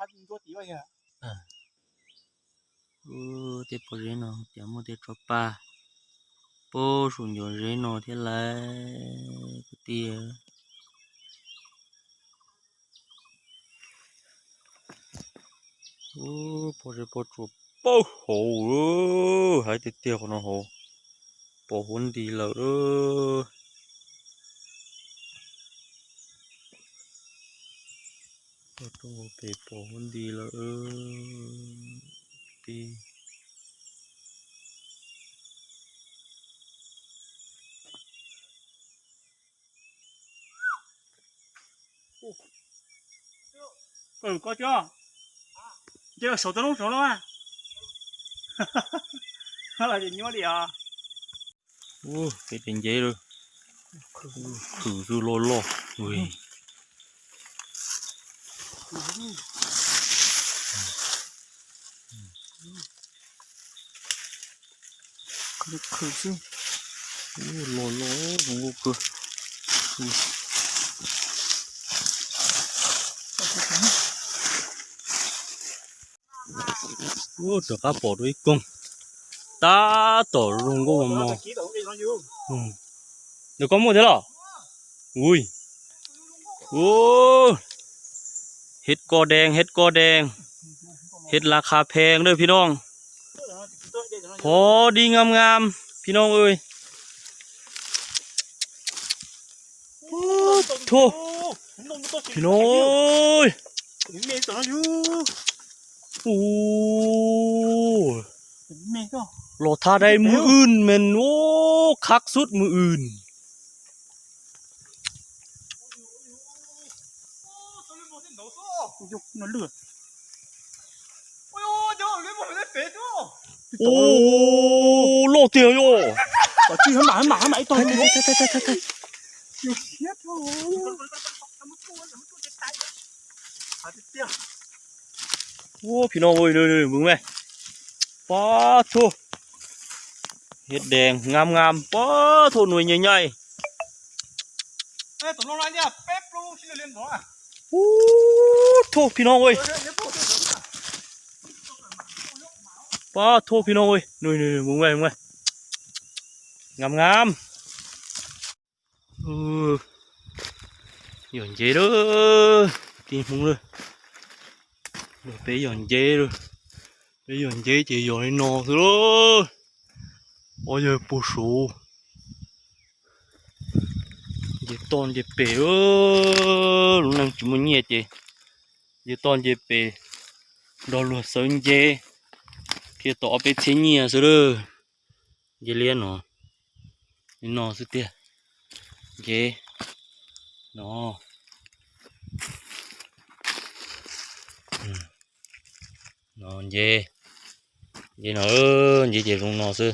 Ơ, tê pô dế no, chả mua tê cho pa. Pô sủng dỗ dế no thế là cái tia. Ơ, pô dế pô chuột. Pô hổ ơ, hai tê tia con nó hổ. Pô hốn đi lợ ơ. Pô tô pê pô hốn đi lợ ơ. Đi. Ơ, có chưa? Chưa, sáu tấn lông sáu lông à? Hay là chỉ nhúa đi à? Ô, cái trên dây rồi. Khử, khử rồi lo lo. Ui. Khử, khử chứ. Ô, lo lo, không có cơ. Ui. Ô, tơ cá pọt đuối công. Ta tỏ rung gốc mà mò. Ừ. Được có mua thế lọ? Ui. Ô. ເຫັດກໍແດງ ເຫັດກໍແດງ ເຫັດລາຄາແພງເດີພີ່ນ້ອງ ພໍດີງາມໆ ພີ່ນ້ອງເອີຍ ໂອ້ໂທ້ ພີ່ນ້ອງເອີຍ ໂອ້ ລໍຖ້າໄດ້ມື້ອື່ນແມ່ນ ໂອ້ ຄັກສຸດມື້ອື່ນ. ໂອ້ ຫຼໍ່ຕຽວຢູ່ ໂອ້ ພີ່ນ້ອງເອີຍ ເບິ່ງແມະ ປາໂທ້ ເຫັດແດງງາມໆ ປາໂທ້ ໜ່ວຍໃຫຍ່ໆ ໂອ້ໂທ້ ພີ່ນ້ອງເອີຍ ປາໂທ້ ພີ່ນ້ອງເອີຍ ໜ່ວຍໆ ເບິ່ງແມະ ເບິ່ງແມະ ງາມໆ. ເອີ ຢອນເຈເດີ ຕີຫຸງເດີ ເດີໄປຢອນເຈເດີ ໄປຢອນເຈ ເຈຢອນໃນໜໍ່ເດີ ໂອ້ຍ ໂປໂຊ ເຈຕອນເຈເປ ເອີ ລຸງນັ່ງຈຸມະເຍເຈ ເຈຕອນເຈເປ ດອນຫຼວດເຊີນເຈ ເພຍຕໍ່ເອົາໄປເທເຍເຊີເດີ. ເຢລຽນເນາະ ນີ້ເນາະ ສຸດເຕຍ ເຢ ເນາະ ອືມ ເນາະ ເຢ ເຢເນາະ ເອີ ເຢ ເຢລົງເນາະ ຊື່